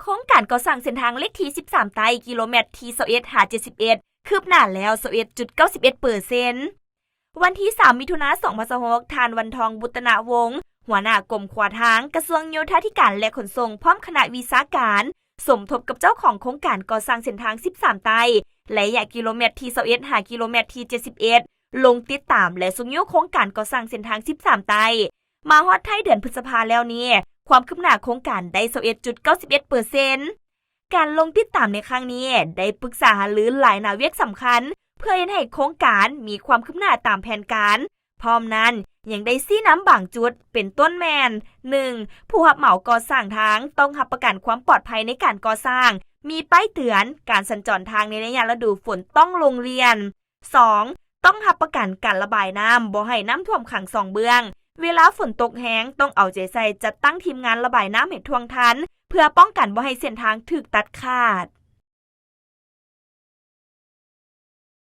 ໂຄງການກໍ່ສ້າງເສັ້ນທາງເລກທີສິບສາມໃຕ້ ກິໂລແມັດທີຊາວເອັດຫາເຈັດສິບເອັດ ຄືບໜ້າແລ້ວຊາວເອັດຈຸດເກົ້າສິບເອັດເປີເຊັນ. ວັນທີສາມ ມິຖຸນາ ສອງພັນຊາວຫົກ ທ່ານ ວັນທອງ ບຸດຕະນະວົງ ຫົວໜ້າກົມຂົວທາງ ກະຊວງໂຍທາທິການ ແລະ ຂົນສົ່ງ ພ້ອມຄະນະວິຊາການ ສົມທົບກັບເຈົ້າຂອງໂຄງການກໍ່ສ້າງເສັ້ນທາງສິບສາມໃຕ້ ໄລຍະກິໂລແມັດທີຊາວເອັດຫາກິໂລແມັດທີເຈັດສິບເອັດ ລົງຕິດຕາມ ແລະ ຊຸກຍູ້ໂຄງການກໍ່ສ້າງເສັ້ນທາງສິບສາມໃຕ້. ມາຮອດທ້າຍເດືອນພຶດສະພາແລ້ວນີ້ ຄວາມຄືບໜ້າໂຄງການໄດ້ຊາວເອັດຈຸດເກົ້າສິບເອັດເປີເຊັນ. ການລົງຕິດຕາມໃນຄັ້ງນີ້ ໄດ້ປຶກສາຫາລືຫຼາຍໜ້າວຽກສຳຄັນ ເພື່ອເຮັດໃຫ້ໂຄງການມີຄວາມຄືບໜ້າຕາມແຜນການ. ພ້ອມນັ້ນ ຍັງໄດ້ຊີ້ນຳບາງຈຸດ ເປັນຕົ້ນແມ່ນ ໜຶ່ງ ຜູ້ຮັບເໝົາກໍ່ສ້າງທາງຕ້ອງຮັບປະກັນຄວາມປອດໄພໃນການກໍ່ສ້າງ, ມີປ້າຍເຕືອນ, ການສັນຈອນທາງໃນໄລຍະລະດູຝົນຕ້ອງລົງລຽນ. ສອງ ຕ້ອງຮັບປະກັນການລະບາຍນ້ຳ ບໍ່ໃຫ້ນ້ຳຖ້ວມຂັງສອງເບື້ອງ. ເວລາຝົນຕົກແຮງ ຕ້ອງເອົາໃຈໃສ່ຈັດຕັ້ງທີມງານລະບາຍນ້ຳໃຫ້ທ່ວງທັນ ເພື່ອປ້ອງກັນບໍ່ໃຫ້ເສັ້ນທາງຖືກຕັດຂາດ.